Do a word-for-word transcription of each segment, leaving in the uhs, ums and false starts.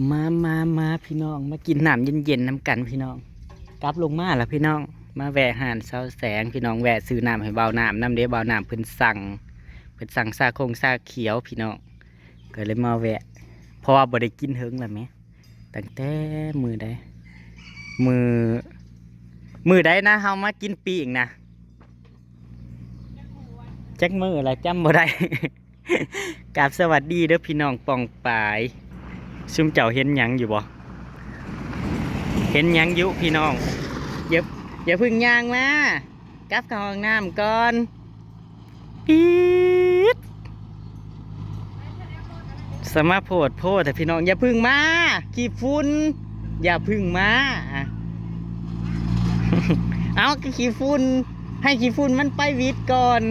มามามาพี่น้อง มากินน้ำเย็นๆนำกันพี่น้อง กลับลงมาแล้วพี่น้อง มาแวะร้านเซาแสงพี่น้อง แวะซื้อน้ำให้บ่าวน้ำนำเด้ บ่าวน้ำเพิ่นสั่ง เพิ่นสั่งชาคงชาเขียวพี่น้อง ก็เลยมาแวะ เพราะว่าบ่ได้กินเฮิงแล้วแหม ตั้งแต่มื้อใด มื้อ มื้อใดนะ เฮามากินปิ้งนะ จักมื้อละจำบ่ได้ กราบสวัสดีเด้อพี่น้องป้องปาย ซุมเจ้าเห็นหยังอยู่บ่ เห็นหยังอยู่พี่น้อง อย่า อย่าเพิ่งย่างมา กลับเข้าห้องน้ำก่อน ปี๊ด สมาโพดโพดแต่พี่น้อง อย่าเพิ่งมา ขี้ฝุ่น อย่าเพิ่งมา อ่ะ เอาก็ขี้ฝุ่น ให้ขี้ฝุ่นมันไปหวิดก่อน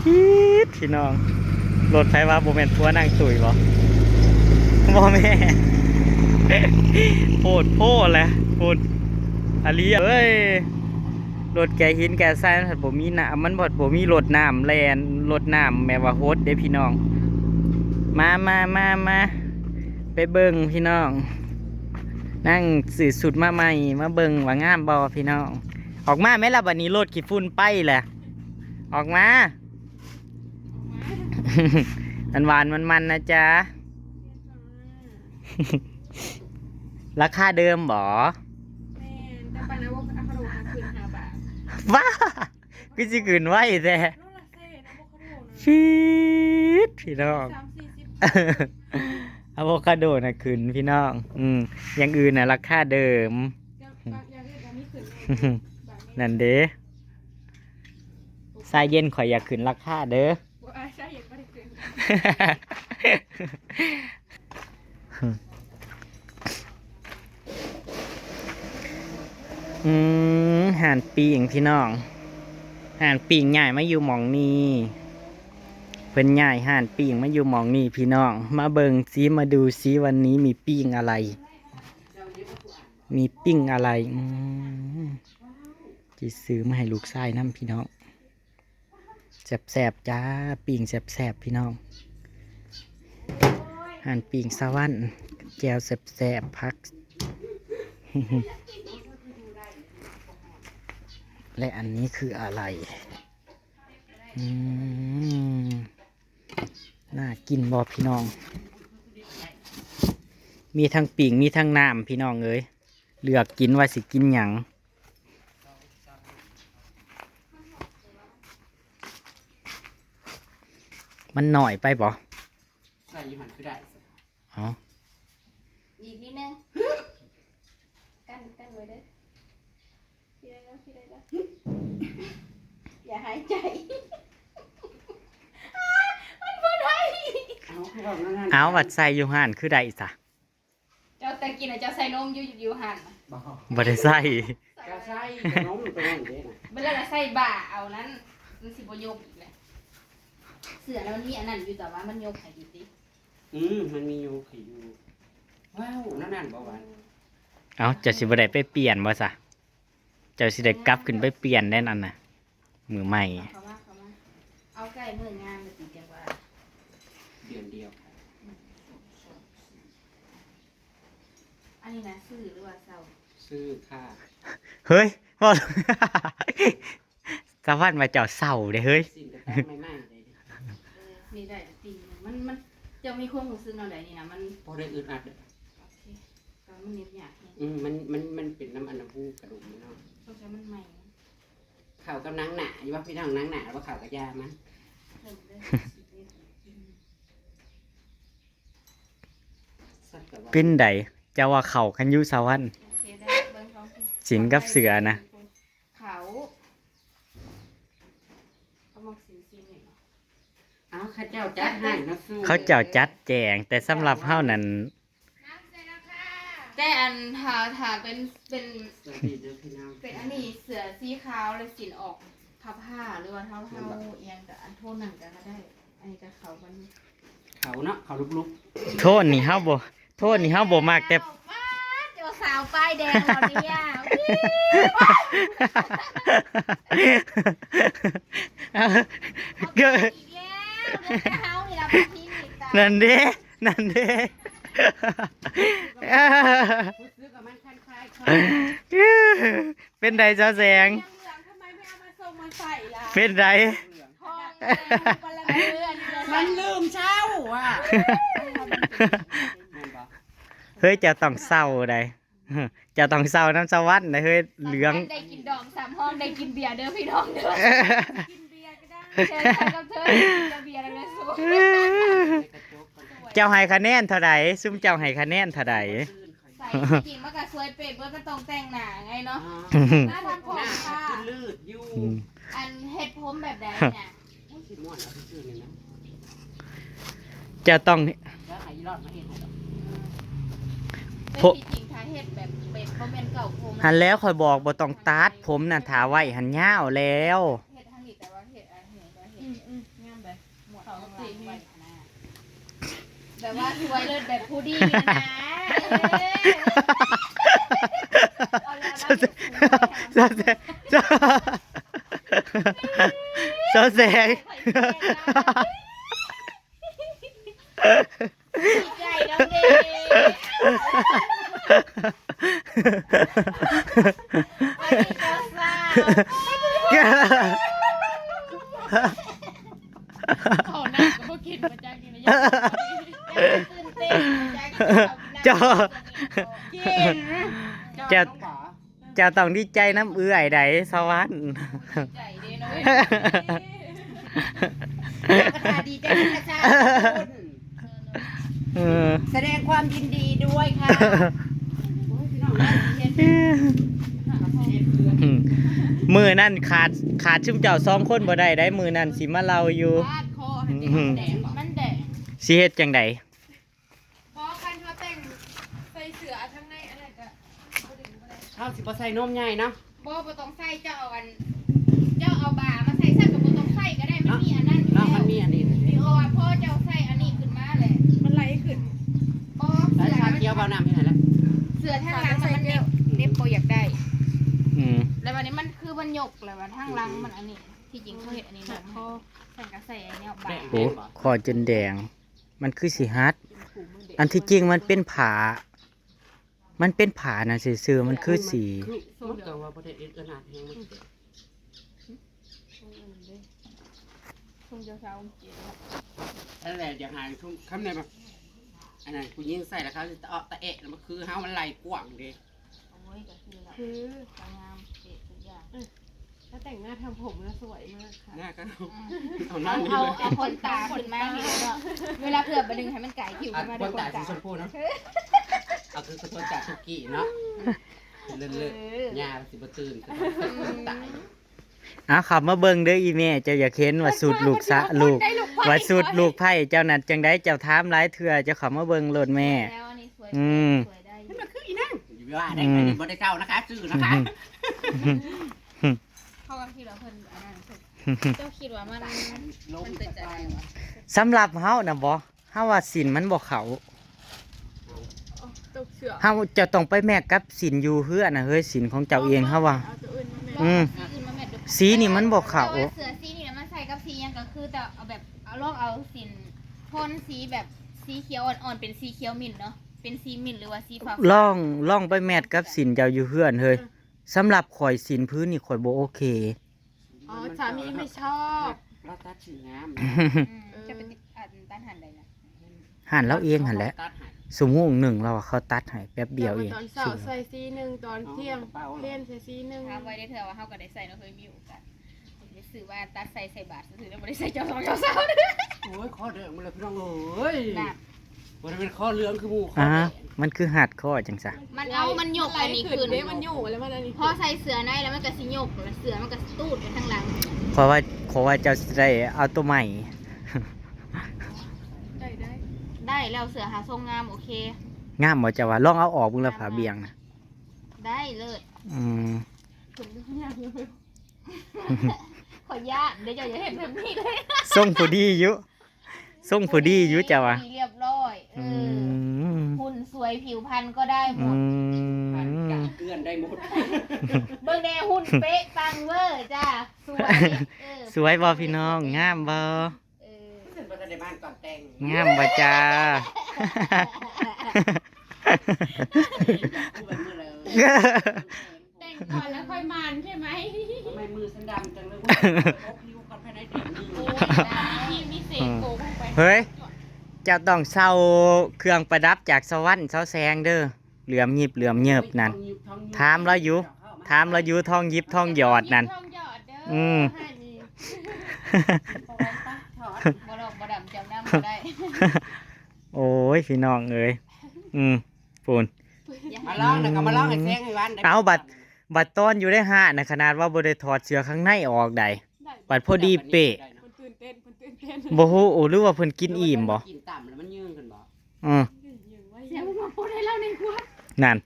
อี๊ดพี่น้อง รถไฟว่าบ่แม่นผัวนางตุ้ยบ่ บ่แม่น โพดโพดแหละ โพด อลีเอ้ย รถแกหินแกทรายมันผัดบ่มีน้ำ มันผัดบ่มีรถน้ำแล่น รถน้ำแบบว่าหดเด้พี่น้อง มามามามา ไปเบิ่งพี่น้อง นางซื้อชุดมาใหม่ มาเบิ่งว่างามบ่พี่น้อง ออกมาแม่นละบัดนี้ รถขี้ฝุ่นไปแหละ ออกมา มันหวานมันมันนะจ๊ะ ราคาเดิมบ่ แม่น แต่ปานอะโวคาโดมันขึ้นห้าบาท ว้า คือสิขึ้นไวแท้ โลละแสนอะโวคาโดนะ ฟีดพี่น้อง สามสี่สิบ อะโวคาโดน่ะขึ้นพี่น้อง อืม อย่างอื่นน่ะราคาเดิม อย่าง อย่างอื่นอันนี้ขึ้น นั่นเด้ ทรายเย็นข่อยอยากขึ้นราคาเด้อ บ่ อ้าย ทรายเย็นบ่ได้ขึ้น อืม ร้านปิ้งพี่น้อง ร้านปิ้งย้ายมาอยู่หม่องนี้ เพิ่นย้ายร้านปิ้งมาอยู่หม่องนี้พี่น้อง มาเบิ่งซิ มาดูซิ วันนี้มีปิ้งอะไร มีปิ้งอะไร อืม สิซื้อมาให้ลูกชายนำพี่น้อง แซ่บๆจ้า ปิ้งแซ่บๆพี่น้อง หั่นปิ้งสะหวัน แจ่วแซ่บๆ ผัก และอันนี้คืออะไร อืม น่ากินบ่พี่น้อง มีทั้งปิ้ง มีทั้งน้ำพี่น้องเอ้ย เลือกกินว่าสิกินหยัง มันน้อยไปบ่ ใส่อยู่หั่นคือได้ เอา อีกนิดนึง กั้น กั้นไว้เด้อ พี่ได้แล้ว พี่ได้แล้ว อย่าหายใจ มันบ่ได้ เอาคือว่านั่น เอา บัดใส่อยู่หั่นคือได้ซะ เจ้าแต่กี้น่ะเจ้าใส่นมอยู่ อยู่หั่นน่ะ บ่ บ่ได้ใส่ เจ้าใส่ขนมตัวนั้นเด้น่ะ มันแล้วก็ใส่บ่าเอานั้น มันสิบ่ยกอีกแหละ เสื้อแล้วมันมีอันนั้นอยู่ แต่ว่ามันยกให้อยู่ติ อืม มันมีอยู่ คืออยู่ ว้าว นั่นนั่นบ่หวาน เอ้า เจ้าสิบ่ได้ไปเปลี่ยนบ่ซะ เจ้าสิได้กลับขึ้นไปเปลี่ยนแน่นั่นน่ะ มื้อใหม่ เข้ามา เข้ามา เอาใกล้มื้องานมาติจังหวะ เดือนเดียว อันนี้นะ ซื้อหรือว่าเซา ซื้อค่ะ เฮ้ย ว่า สะหวันว่าเจ้าเซาเด้เฮ้ย สิ้นกระแตใหม่ๆเลย เออ นี่ได้จริง มัน มัน เจ้ามีความรู้สึกแนวใดนี่นะ มัน พอได้อึดอัดเด้อ โอเค ก็มันเหน็บยากแฮง อืม มัน มัน มันเป็นน้ำอันน้ำฮูกระดูกมันเนาะ สงสัยมันใหม่ เข้ากับหนังหนาอยู่ว่าพี่น้อง หนังหนาว่าเข้ากับยามัน เริ่มเด้อ สักแต่ว่า เป็นใด เจ้าว่าเข้ากันอยู่สะหวัน โอเค ได้ เบิ่งของ สินกับเสือนะ เขา เขามักสินซีนี่เนาะ อ้าว เขาเจ้าจัดให้เนาะสู้ เขาเจ้าจัดแจง แต่สำหรับเฮานั่น แต่อันถ้า ถ้าเป็น เป็น สวัสดีเด้อพี่น้อง เป็นอันนี้เสือสีขาวเลยสินออกผ้าๆ หรือว่าเทาๆ เอียงกับอันโทนนั่นก็ได้ อันนี้ก็เข้ากันอยู่ เขาเนาะ เขาลุกๆ โทนนี่เฮาบ่ โทนนี่เฮาบ่มักแต่ ว้า เจ้าสาวป้ายแดงเหล่านี้อ่ะ ก็ อีกแล้ว เรื่องเฮานี่ล่ะบางทีนี่ตา นั่นเด้ นั่นเด้ เป็นได๋สาวแสง เป็นได๋ มันลืมเช้าอ่ะ เฮ้ย เจ้าต้องเซาได๋ เจ้าต้องเซานำสวรรค์ได๋ เฮ้ย เหลือง ได้กินดองสามห้องได้กินเบียร์เด้อพี่น้องเด้อ กินเบียร์ก็ได้ เชิญใครก็เชิญกินเบียร์เลยสู เจ้าให้คะแนนเท่าใด๋ ซุมเจ้าให้คะแนนเท่าใด๋ ใส่จริงมันก็สวยเป๊ะเบิดก็ต้องแต่งหน้าไงเนาะ อ่า หน้าทำผมค่ะ ลืดอยู่ อืม อันเฮ็ดผมแบบใดเนี่ย โอ้ยสิม่วนเอาซื่อๆนี่นะ เจ้าต้อง แล้วให้อีหลอดมาเฮ็ดให้ดอก เป็นที่จริงถ้าเฮ็ดแบบแบบบ่แม่นเก่าผม หั้นแล้วข้อยบอกบ่ต้องตัด ผมน่ะถ้าไว้หั้นยาวแล้ว เฮ็ดทางนี้แต่ว่าเฮ็ดอันนี้ก็เฮ็ด อืมอืมงามไป หมวดข้างหลังไว้นะ แบบว่าสวยเลิศแบบผู้ดีนะ สาวแสง สาวแสง สาวแสง ดีใจน้องเดย์อันนี้ก็สาว เขาหนักก็บ่กินมาจากกินมาเยอะ ตื่นเต้นใจ เจ้า กิน เจ้า เจ้าต้องดีใจนำเอื้อยได๋สวรรค์ ใจเด้เนาะ กระทาดีใจนะจ๊ะ เออ แสดงความยินดีด้วยค่ะโอ้ยพี่น้องเอ้ยเฮ็ดเฮ็ดเพื่อน อืมมื้อนั้นขาด ขาดซุมเจ้าสองคนบ่ได้ได๋ มื้อนั้นสิมาเล่าอยู่ ฟาดคอหันเด้มันแดง สิเฮ็ดจั่งใด๋ พอกันเขาแต่งใส่เสื้อทั้งในอันนั้นก็ เฮาสิบ่ใส่นมใหญ่เนาะ บ่บ่ต้องใส่เจ้าเอาอัน เจ้าเอาบามาใส่ซะก็บ่ต้องใส่ก็ได้มันมีอันนั้นอยู่ เนาะ แล้ว มันมีอันนี้ พี่ออดพ่อเจ้าใส่อันนี้ขึ้นมาเลย มันไหลขึ้น อ๋อ ใส่ เสื้อ ชาเขียวเบาน้ำที่ไหนล่ะ เสื้อทางหลังมันมันเน็บเน็บบ่อยากได้ อืม แล้ววันนี้มันคือมันยกเลยว่าทางหลังมันอันนี้ ที่จริงเขาเห็นอันนี้ลงให้ใส่ก็ใส่อันนี้ออกบา แบ่ง โอ้ คอจนแดง มันคือสิหัด อันที่จริงมันเป็นผ้า มันเป็นผ้าน่ะซื่อๆ มันคือสี มันก็ว่าบ่ได้เอ็ดขนาดแฮงมันเจ็บ คงจะเช้าเย็น นั่นแหละอยากหาทุ่มคำไหนมาอันนั้นผู้หญิงใส่แล้วเขาจะเอาตะเอะแล้วมันคือเฮามันไหลกว้างเด้ โอ้ยก็คือแบบ คือ ก็งามเป๊ะทุกอย่าง ถ้าแต่งหน้าทำผมแล้วสวยมากค่ะ หน้าก็เอา อืม เอาหน้า เอา นี้ เอา เลย เอาขนตาขึ้นมานี่แล้วก็เวลาเพื่อนไปดึงให้มันไก่ผิว อ่ะ ขึ้นมา ค ด้วย น ขน ตาสี ตา ชมพูเนาะเอาคือคนตาสุกี้เนาะเลิศๆ เออ ยาสิบ่ตื่นก็ตาย เอาเข้ามาเบิ่งเด้ออีแม่ เจ้าอยากเห็นว่าสูตรลูกสะ ลูก ว่าสูตรลูกไผ่เจ้านั่นจั่งใด๋ เจ้าถามหลายเทื่อ เจ้าเข้ามาเบิ่งโลดแม่ แล้วอันนี้สวย อืม สวยได้อ นี่ ยู่ มันคืออีนั่งอยู่ว่าได้ อืม อันนี้บ่ได้เจ้านะคะซื้อนะคะ เขาก็คิดว่าเพิ่นอันนั้นเจ้าคิดว่ามัน ลง มันเป็นจังได๋วะ สำหรับเฮาน่ะบ่ เฮาว่าศีลมันบ่เข้า ตกเสือ เฮาจะต้องไปแมทกับศีลอยู่เฮือนน่ะเฮ้ย ศีลของเจ้าเองเฮาว่า เอาตัวอื่นมาแม่ อืม สีอื่นมาแมทดู สีนี่มันบ่เข้า แต่ว่าเสื้อสีนี่นะมันใส่กับสีหยังก็คือแต่เอาแบบเอาลองเอาสีพ่นสีแบบสีเขียวอ่อนๆเป็นสีเขียวมิ้นท์เนาะเป็นสีมิ้นท์หรือว่าสีฟ้า ลอง ลองไปแมทกับศีลเจ้าอยู่เฮือนเฮ้ย สำหรับข่อยศีลพื้นนี่ข่อยบ่โอเค อ๋อสามีไม่ชอบ เราตัดสีงาม อืมจะเป็นอันต้านหันใดนะ หันแล้วเองหันแหละ ตัดให้ ชั่วโมงหนึ่งเราอะเขาตัดให้แป๊บเดียวเอง ตอนเช้าใส่สีหนึ่งตอนเที่ยงเที่ยงใส่สีหนึ่ง ถามไว้ได้เธอว่าเขาก็ได้ใส่เนาะเคยมีโอกาสผมจะซื้อว่าตัดใส่ใส่บาทซื้อแล้วไม่ได้ใส่เจ้าสองเจ้าสาวเด้อ โอ้ยข้อเดิมมันเลยพี่น้องเอ้ย นะ บ่ได้เป็นข้อเหลืองคือหมู่ข้อ อ่า แดง มันคือหัดข้อจังซะ มันเอามันยกอันนี้ขึ้น เด้มันอยู่แล้วมันอันนี้ พอใส่เสื้อในแล้วมันก็สิยกแล้วเสื้อมันก็สิตูดไปทางหลัง เพราะว่าเพราะว่าเจ้าสิได้เอาตัวใหม่ ใส่ได้ ได้แล้วเสื้อหาทรงงามโอเค งามบ่เจ้าว่าลองเอาออกเบิ่งละผ้าเบี่ยงนะ ได้เลิศ อืม ผมก็ยากเลย ขออนุญาตเดี๋ยวเจ้าอย่าเห็นแบบนี้เลย ทรงผู้ดีอยู่ทรงผู้ดีอยู่เจ้าว่า เรียบร้อยเอ อื อ ม หุ่นสวยผิวพรรณก็ได้หม อื ด ม เกือนได้หมด เบิ่งแน่หุ่นเป๊ะปังเวอร์จ้าสวยเออ สวยบ่พี่น้องงามบ่ เออ เส้นประ ในบ้านก่อนแต่ง งามบ่จ้า แต่งก่อนแล้วค่อยมานใช่ไหม ทำไมมือฉันดำจังเลย ว่าพกนิ้วก่อนภายในเดือนหนึ่ง โอ้ย มีเศษโกงลงไป เฮ้ย เจ้าต้องเซาเครื่องประดับจากสวรรค์เซาแสงเด้อ เหลือมหยิบเหลือมเยิบนั่น ทองหยิบทองหยิบ ถามเราอยู่ ถามเราอยู่ ทองหยิบทองหยอดนั่น ทองหยอดเด้อ อืม ให้นี่ เอาไว้ปะถอด บ่ดอกบ่ดำเจ้าน้ำบ่ได้ โอ้ย พี่น้องเอ้ย อืม ปูน มาลองนะ ก็มาลองให้แสงให้หวานได้ เอาบัด บัดตอนอยู่ได้ห้านะ ขนาดว่าบ่ได้ถอดเสื้อข้างในออกได้ ได้ บัดพอดีเป๊ะ ได้เนาะ เพิ่นตื่นเต้น เพิ่นตื่นเต้น บ่ฮู้ หรือว่าเพิ่นกินอิ่มบ่ กินต่ำแล้วมันยืนขึ้นบ่ อืม เสียงมันบ่ได้เล่าในครัว นั่น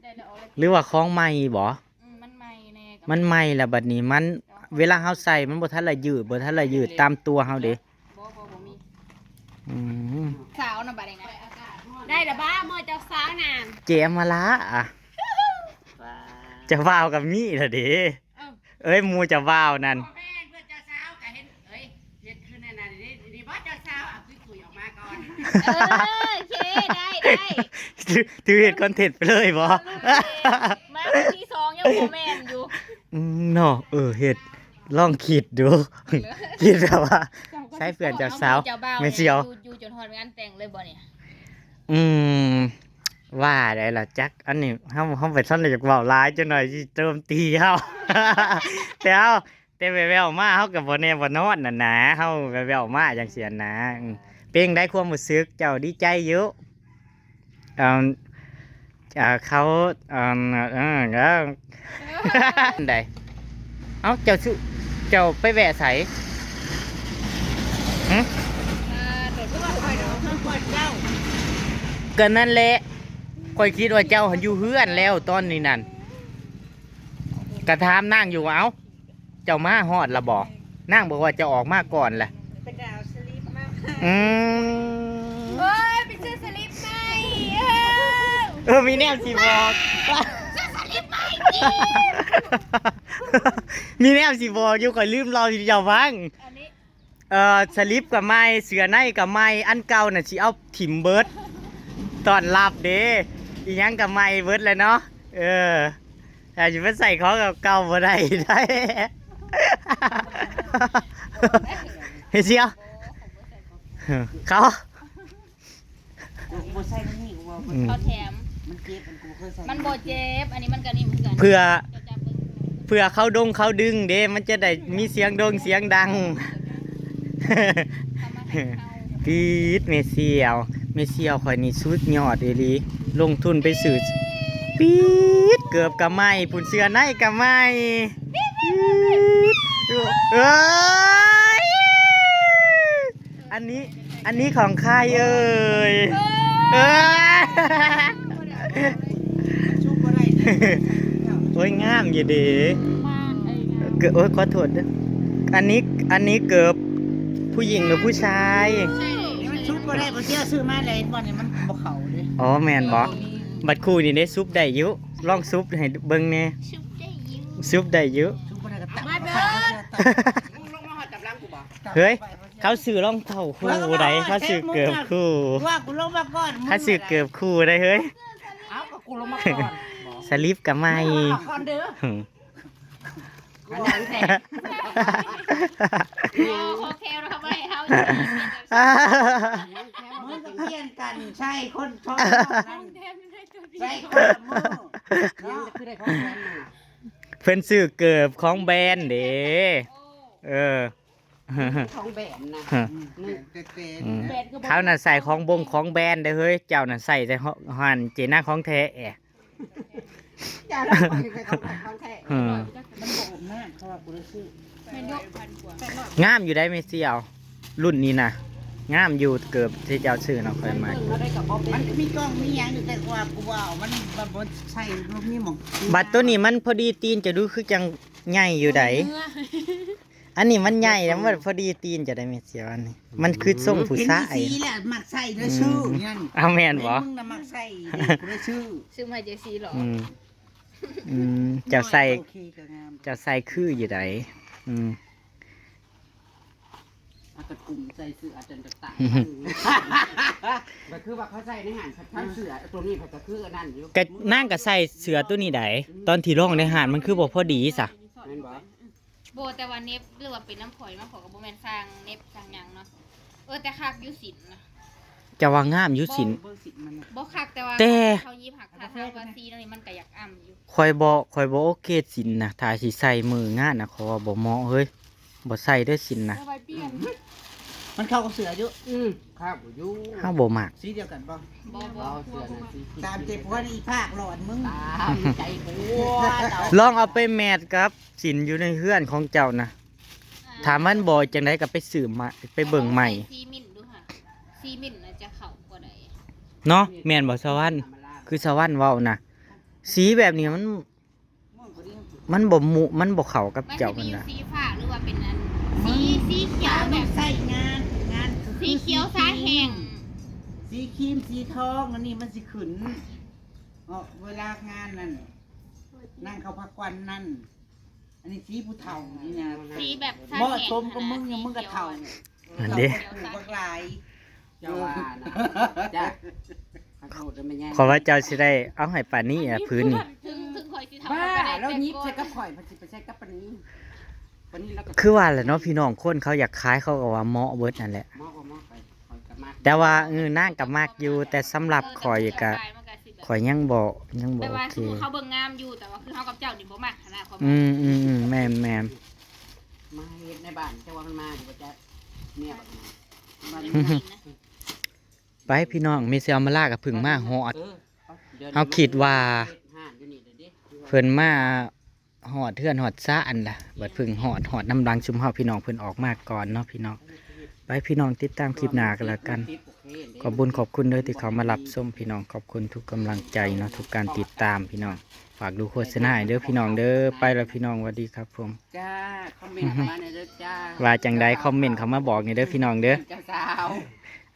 ได้แล้วเอาเลย หรือว่าของใหม่บ่ อืม มันใหม่แน่ มันใหม่แล้วบัดนี้มัน เวลาเฮาใส่มันบ่ทันละยืด บ่ทันละยืดตามตัวเฮาเด้ บ่ บ่ บ่มี อืม สาวนะบัดนี้นะ ได้ละบ้า เมื่อเจ้าสาวน่ะ เจมมาละอะ เจ้าบ่าวกับมีละเด้ เอ้า เอ้ย หมู่เจ้าบ่าวนั่น บ่แม่น เพื่อนเจ้าสาวก็เห็น เอ้ย เฮ็ดคือนั่นน่ะ นี่ นี่บ่เจ้าสาว เอาตุ้ยๆออกมาก่อน เออ โอเค ได้ ได้ ถือ ถือเฮ็ดคอนเทนต์ไปเลยบ่ มาคนที่สองยังบ่แม่นอยู่ อืม เนาะ เออ เฮ็ด ลองคิดดู คิดแบบว่า ใช้เพื่อนเจ้าสาว เจ้าบ่าว แม่นสิเอา อยู่ อยู่จนฮอดงานแต่งเลยบ่เนี่ย อืม ว่าได้ล่ะจัก อันนี้เฮา เฮาไปท่านได้อยากเว้าหลายจังหน่อยสิโจมตีเฮา แต่เฮา แต่แว่วๆมาเฮาก็บ่แน่บ่นอนนั่นนะ เฮาแว่วๆมาจังซี่นะ อืม เป็นไดความรู้สึกเจ้าดีใจอยู่ เอิ่ม อ่า เขา เอิ่ม เออ เออ ใด เอ้า เจ้าชื่อ เจ้าไปแวะไส หึ อ่า โดดขึ้นมาคอยเนาะ ก็นั่นแหละ ข้อยคิดว่าเจ้าหั้นอยู่เฮือนแล้วตอนนี้นั่น กะถามนางอยู่ว่า เอ้า เจ้ามาฮอดละบ่ นางบอกว่าเจ้าออกมาก่อนละ เป็นดาวสลิปมาก อืม เอ้ย ไปซื้อสลิปใหม่ เออ เออ มีแนวสิบอก ซื้อสลิปใหม่กิน มีแนวสิบอกอยู่ ข้อยลืมเล่าให้เจ้าฟัง อันนี้ เอ่อ สลิปก็ใหม่ เสื้อในก็ใหม่ อันเก่าน่ะสิเอาถิ่มเบิด ต้อนรับเด้ อีหยังก็ใหม่เบิดเลยเนาะ เออ แต่สิไปใส่ของเก่าๆบ่ได้ ได้ เฮ้ยเสี่ยว เขา กูบ่ใส่มันนี่ กูว่า อืม เขาแถม มันเจ็บ มัน กูเคยใส่ มันบ่เจ็บ อันนี้มันก็นิ่มคือกัน เพื่อ เจ้าจับเบิ่ง เพื่อเขาดงเขาดึงเด้ มันจะได้มีเสียงดงเสียงดัง เขามาให้เขา ปี๊ด แม่เสี่ยว แม่เสี่ยวข้อยนี่สุดยอดอีหลี ลงทุนไปซื้อ ปี๊ด เกือบกะไหม้ พุ้น เสื้อในกะไหม้ ปี๊ด เอ้ย อันนี้ อันนี้ของใครเอ่ย เอ้ย ชุบบ่ได้ โอ้ย งามอยู่เด้ มาไอ้งาม เกิด โอ้ย ขอโทษเด้อ อันนี้ อันนี้เกิดผู้หญิงหรือผู้ชาย ใช่ นี่มันชุบบ่ได้ บ่เที่ยวซื้อมาเลย บ่เนี่ยมันบ่เข้าเลย อ๋อ แม่นบ่ บัดคู่นี่ได้ซุปได้อยู่ ลองซุปให้เบิ่งแหน่ ซุปได้อยู่ ซุปได้อยู่ ชุบบ่ได้ก็ตัด มาเด้อ ตัด เฮ้ย เขาซื้อรองเท้าคู่ใด เขาซื้อเกิบคู่ ว่ากูลงมาก่อน เขาซื้อเกิบคู่ใดเฮ้ย เอาก็กูลงมาก่อน สลิปกะไหม้ เอาก่อนเด้อ อืม อันนั้นแท้ เอาขอแคลเราไว้เฮาอยู่ มึงก็เพี้ยนกัน ใช่คนท้องนั้น ใช่คนละมือ ยังคือได้ของแถมมา เพิ่นซื้อเกิบของแบรนด์เด้ เออ ของแบรนด์นะ ฮะ นี่ แต่แต่ อืม แบรนด์ก็บ่ เขาน่ะใส่ของบงของแบรนด์เด้อเฮ้ย เจ้าน่ะใส่แต่หันเจนะของแท้แอะ อย่าละ ของแท้ ของแท้ อืม มันบ่มาก เพราะว่ากูได้ซื้อ แม่นอยู่ งามอยู่ได้แม่เสี่ยว รุ่นนี้นะ งามอยู่เกิบที่เจ้าซื้อเนาะ ข้อยมัก มันมีกล้องมีหยังอยู่ แต่ว่ากูว่ามัน มันบ่ใช่ มันมีหม่อง บัดตัวนี้มันพอดีตีน จะดูคือจังใหญ่อยู่ใด เนื้อ อันนี้มันใหญ่แล้วมันพอดีตีนจะได้แม่เสี่ยวอันนี้ มันคือทรงผู้ชาย เห็นอีสีแหละมักใส่เด้อ อืม ซื้อนั่น เอาแม่นบ่ เห็นมึงน่ะมักใส่เด้อ กูเลยซื้อ ซื้อมาเจซีหรอ อืม อืม เจ้าใส่ โอเคก็งาม เจ้าใส่คืออยู่ใด อืม ผัดกะกุ่มใส่เสื้อจนต่างๆ ก็คือว่าเขาใส่ในงานผัดเสื้อตัวนี้ผัดกะคืออันนั้นอยู่ ก็นางก็ใส่เสื้อตัวนี้ได้ ตอนที่ลองในห้างมันคือบ่พอดีซะ แม่นบ่ โบแต่ว่าเน็บหรือว่าเป็นน้ำข่อยมาข่อยก็บ่แม่นสร้างเน็บสร้างหยังเนาะ เออแต่คักอยู่สินนะ จะว่างามอยู่สิน เบิ่งสิมันน่ะ บ่คักแต่ว่า แต่ เขายิบหักถ้าทางว่าสีนั่นนี่มันก็อยากอ่ำอยู่ ข่อยบ่ข่อยบ่โอเคสินนะถ้าสิใส่มืองานนะข่อยว่าบ่เหมาะเฮ้ย บ่ใส่เด้อสินนะ เอาไปเปลี่ยน มันเข้ากับเสื้ออยู่ อืมครับอยู่ เฮาบ่มัก สีเดียวกันบ่ บ่บ่ เอาเสื้อน่ะสี ตามเจ็บหัวนี่อีภาคหลอนมึง ตามใจกู ลองเอาไปแมทกับสินอยู่ในเฮือนของเจ้านะ ถามมันบ่จังได๋ก็ไปซื้อมาไปเบิ่งใหม่ ซีมินดูค่ะซีมินน่ะจะเข้ากว่าใด เนาะแม่นบ่สวรรค์ คือสวรรค์เว้านะ สีแบบนี้มัน มันบ่มุมันบ่เข้ากับ มัน เจ้า จะมี มัน อยู่ นะ สีฟ้าหรือว่าเป็นอันสีสีเขียวแบบ ใส่งานงาน สีเขียวสาแห้ง สีครีมสีทองอันนี้มันสิขึ้นเนาะเวลางานนั่นนั่งเขาพักวันนั่น อันนี้สีผู้เฒ่านี่นะ สีแบบสา เหมาะ แห้ง สมกับมึงเนี่ยมึงก็เฒ่า อันเด้ เขียว ถูก สา บักหลาย เจ้าว่านะจ้ะขอโทษด้วยแม่ย่า ขอว่าเจ้าสิได้เอาให้ปานนี้อ่ะพื้นนี่ ถึงถึงคอยสีเทา บ้า ก็ได้ แล้วยิบ แต่ ใส่ ก็ กับข่อยมันสิไปใส่กับปานนี้ปานนี้แล้วก็ คือว่าแหละเนาะพี่น้องคนเขาอยากขายเขาก็ว่าเหมาะเบิดนั่นแหละ หมอก็หมอไปข่อยก็มา แต่ว่าเออนางก็มักอยู่แต่สำหรับข่อยก็ข่อยยังบ่ยังบ่ แต่ โอ ว่า เค คือเขาเบิ่งงามอยู่แต่ว่าคือเขากับเจ้านี่บ่มักขนาดความ อืมอืมอืมแม่นแม่น มาเฮ็ดในบ้านเจ้าว่ามันมาอยู่บ่จ้ะเมียบักนะ มันเป็นผู้หญิงนะ ไปพี่น้องเมเซียมาลากับพึ่งมาฮอด เออดี๋ยว เฮาคิดว่า เฮ็ดห้านอยู่นี่เด้อเด้ เพิ่นมาฮอดเฮือนฮอดซาอันล่ะบัดพึ่งฮอดฮอดน้ำรังชุมเฮาพี่น้องเพิ่นออกมาก่อนเนาะพี่น้อง ไปพี่น้องติดตามคลิปหน้ากันแล้วกัน ขอบบุญขอบคุณเด้อที่เขามารับชมพี่น้องขอบคุณทุกกำลังใจเนาะทุกการติดตามพี่น้องฝากดูโฆษณาให้เด้อพี่น้องเด้อไปแล้วพี่น้องสวัสดีครับผม จ้าคอมเมนต์เข้ามาหน่อยเด้อจ้า ว่าจังใดคอมเมนต์เข้ามาบอกนี่เด้อพี่น้องเด้อ เจ้าสาว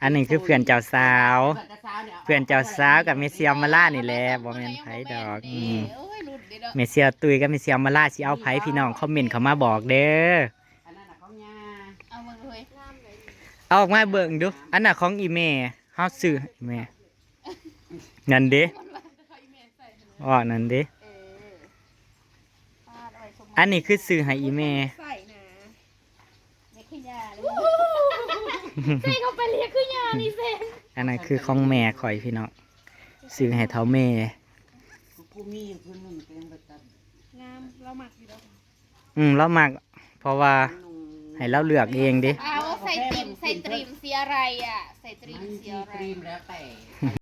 อันนี้คือเพื่อนเจ้าสาว เพื่อนเจ้าสาวเนี่ย เพื่อนเจ้าสาวกับเมเซียมาลานี่แหละบ่แม่นไผดอกอืม โอ้ยหลุดเด้อเนาะ เมเซียตุยกับเมเซียมาลาสิเอาไผพี่น้องคอมเมนต์เข้ามาบอกเด้อ อันนั้นน่ะของยา เอาเบิ่งเลย เอาออกมาเบิ่งดู อันน่ะของอีแม่เฮาซื้อให้อีแม่นั่นเด้อ๋อนั่นเด้ เออปาดเอาไว้สม อันนี้คือซื้อให้อีแม่ ใส่นะเด็กขยะเลยใส่เข้าไปเรียกขยะนี่เซน อันนั้นคือของแม่ข่อยพี่น้องซื้อให้เฒ่าแม่ กูมีอยู่พื้นหนึ่งเต็มประจำ งามเราหมักอยู่แล้ว อืมเรามักเพราะว่าให้เราเลือกเองเด้ เอาใส่ตรีมใส่ตรีมสีอะไรอ่ะ ใส่ตรีม มัน สี สี อะไร ครีมแล้วแต่